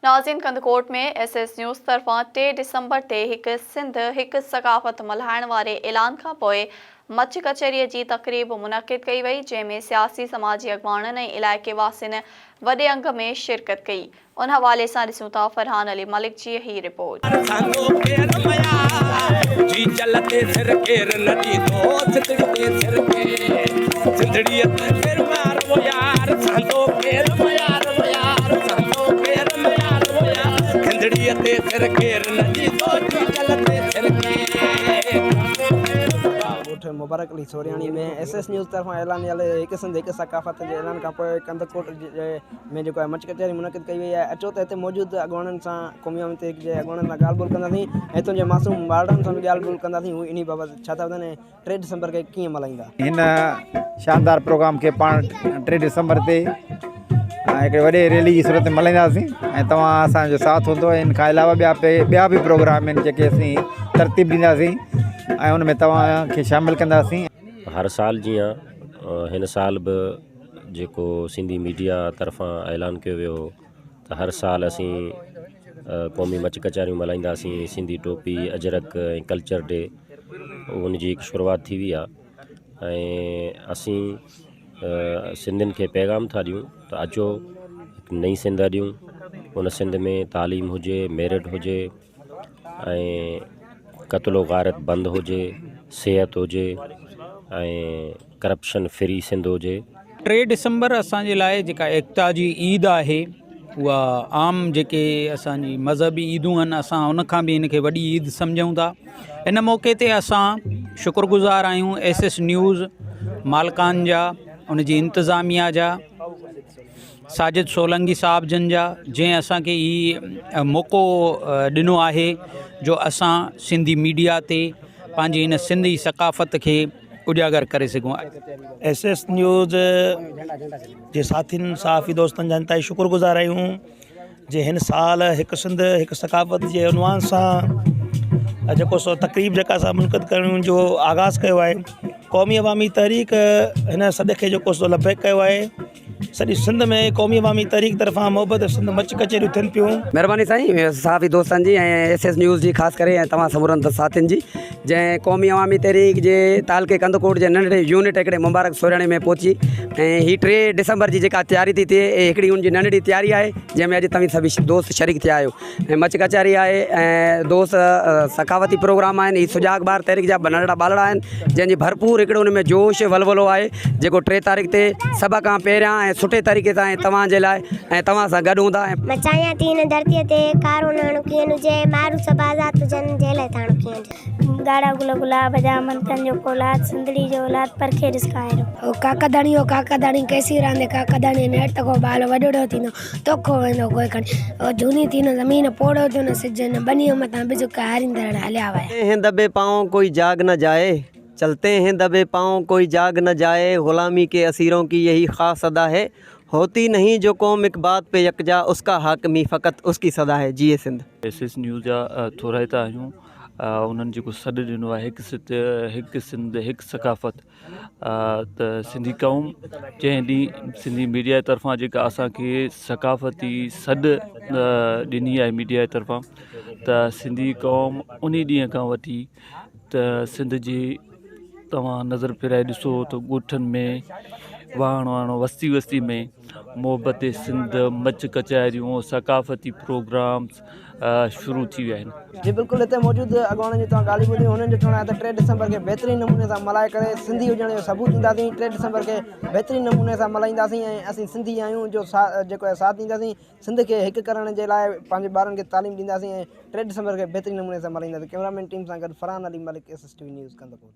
ناظرين Kandhkot ۾ S S news طرفان ٽي ڊسمبر تي هڪ سنڌ هڪ ثقافت ملهائڻ واري اعلان کانپوء مچ ڪچهري جي تقريب منعقد ڪئي وئي جنهن ۾ سياسي سماجي اڳواڻن ۽ علائقي واسين وڏي انگ ۾ شرڪت ڪئي ان حوالي سان ڏسون ٿا فرحان علي ملڪ جي هي رپورٽ. ڳوٺ Mubarak Ali Soriani ۾ S S news طرفان اعلانيل هڪ سنڌ هڪ ثقافت جي اعلان کانپوء ڪنڌڪوٽ جي ۾ جيڪو آهي مچ ڪچهري منعقد ڪئي وئي آهي اچو ته هتي موجود اڳواڻن سان قومي عوامي تحريڪ جي اڳواڻن سان ڳالهه ٻولهه ڪنداسين ۽ هتان جي معصوم ٻارڙن سان به ڳالهه ٻولهه ڪنداسين هو انهي بابت ڇا ٿا ٻڌائين ۽ ٽي ڊسمبر کي ڪيئن ملهائيندا؟ هن شاندار پروگرام کي پاڻ ٽي ڊسمبر تي هڪڙي وڏي ريلي جي صورت ۾ ملهائينداسين ۽ توهان اسان جو ساٿ هوندو ان کان علاوه ٻيا ٻيا به پروگرام آهن جيڪي اسين ترتيب ڏينداسين ۽ ان ۾ توهان کي شامل ڪنداسين. هر سال جيان هن سال به جيڪو سنڌي ميڊيا طرفان اعلان ڪيو ويو هو ته هر سال اسين قومي مچ ڪچهريون ملهائينداسين سنڌي ٽوپي اجرڪ ۽ ڪلچر ڊي ان جي هڪ شروعات ٿي وئي آهي ۽ اسين سنڌين کي پيغام ٿا ڏيون ته اچو هڪ نئين سنڌ اڏيون ان سنڌ ۾ تعليم هجي ميرٽ هجي ۽ قتل و غارت بند هجي صحت هجي ۽ ڪرپشن فري سنڌ هجي. ٽي ڊسمبر اسان جي لاء جيڪا ايڪتا جي عيد آهي اها عام جيڪي اسان جي مذهبي عيدون آهن اسان ان کان به ان کي وڏي عيد سمجهون ٿا ان موقعي تي اسان شڪر گذار آهيون ايس ايس نيوز مالڪان جا ان جي انتظاميا جا ساجد سولنگي صاحب جن جا جنهن اسان کي هي موقعو ڏنو آهي جو اسان سنڌي ميڊيا تي پنهنجي هن سنڌي ثقافت کي اجاگر ڪري سگهون. ايس ايس نيوز جي ساٿين صحافي دوستن جا انتهائي شڪر گذار آهيون جي هن سال هڪ سنڌ هڪ ثقافت جي عنوان سان جيڪو سو تقريب جيڪا اسان منعقد ڪرڻ جو آغاز ڪيو آهي قومي عوامي تحريڪ هن سڏ کي جيڪو سو لبيڪ ڪيو آهي سڄي سنڌ ۾ قومي عوامي تحريڪ طرفان محبت سنڌ مچ ڪچهريون ٿين پيون. مھرباني سائين صحافي دوستن جي ۽ ايس ايس نيوز جي خاص ڪري ۽ توهان سمورن ساٿين جي جنهن قومي عوامي تحريڪ جي تعلقي ڪنڌڪوٽ جي ننڍڙي يونٽ هڪڙي مبارڪ سورياڻي ۾ پهچي ۽ هي ٽي ڊسمبر جي جيڪا تياري ٿي ٿئي اهي هڪڙي ان جي ننڍڙي تياري آهي جنهن ۾ اڄ توهين سڀ دوست شريڪ ٿيا آهيو ۽ مچ ڪچهري آهي ۽ دوست ثقافتي پروگرام آهن هي سجاڳ ٻار تحريڪ جا ننڍڙا ٻالڙا آهن جنهن جي ڀرپور هڪڙو ان ۾ جوش ولولو آهي جيڪو ٽي تاريخ تي سڀ کان پهريان ۽ سٺي طريقي سان ۽ توهان جي لاء ۽ توهان سان گڏ هوندا ۽. مان چاهيان ٿي هن ڌرتيء تي ڪارو ناڻو ڪيئن هجي ۽ مارو سڀ آزاد هجن جيل ۽ ٿاڻو ڪيئن هجي. ڳاڙها گل گلاب جا، منٿن جو فولاد، سنڌڙي جو اولاد، پرکي ڏس ڪانئرو. او ڪاڪا ڌڻي او ڪاڪا ڌڻي ڪيسين رهندي ڪاڪا ڌڻي نيٺ توکان ٻال وڏڙو ٿيندو توکو ويندو گوء کڻي او جهوني ٿي نه زمين پوڙهو ٿيو نه سج نه ٻنيء مٿان ٻج ڪهاريندڙ هليا ويا. چلتي هين دبي پائون ڪوئي جاگ نه جائي چلتي هين دبي پائون ڪوئي جاگ نه جائي غلامي ڪي اسيرون ڪي يهي خاص ادا هي هوتي نهين جو قوم اڪ بات پي يڪجا اس ڪا حاڪم هي فقط اس ڪي صدا هي جيئي سنڌ. ايس ايس نيوز جا ٿورائتا آهيون انهن جيڪو سڏ ڏنو آهي هڪ سٿ هڪ سنڌ هڪ ثقافت ته سنڌي قوم جنهن ڏينهن سنڌي ميڊيا جي طرفان جيڪا اسانکي ثقافتي سڏ ڏني آهي ميڊيا جي طرفان ته سنڌي قوم ان ڏينهن کان وٺي ته سنڌ جي توهان نظر ڦيرائي ڏسو ته ڳوٺن ۾ واهڻ واهڻ وستي وستي ۾ محبت سنڌ مچ ڪچهريون ثقافتي پروگرامس شروع ٿي ويا آهن. جي بلڪل هتي موجود اڳواڻن جون توهان ڳالهيون ٻڌيون هنن جو چوڻ آهي ته ٽي ڊسمبر کي بهترين نموني سان ملهائي ڪري سنڌي هجڻ جو ثبوت ڏينداسين ٽي ڊسمبر کي بهترين نموني سان ملهائينداسين ۽ اسين سنڌي آهيون جو جيڪو آهي ساٿ ڏينداسين سنڌ کي هڪ ڪرڻ جي لاء پنهنجي ٻارن کي تعليم ڏينداسين ۽ ٽي ڊسمبر کي بهترين نموني سان ملهائينداسين ڪئميرا مين ٽيم سان گڏ Farhan Ali Malik S S T V news Kandhkot.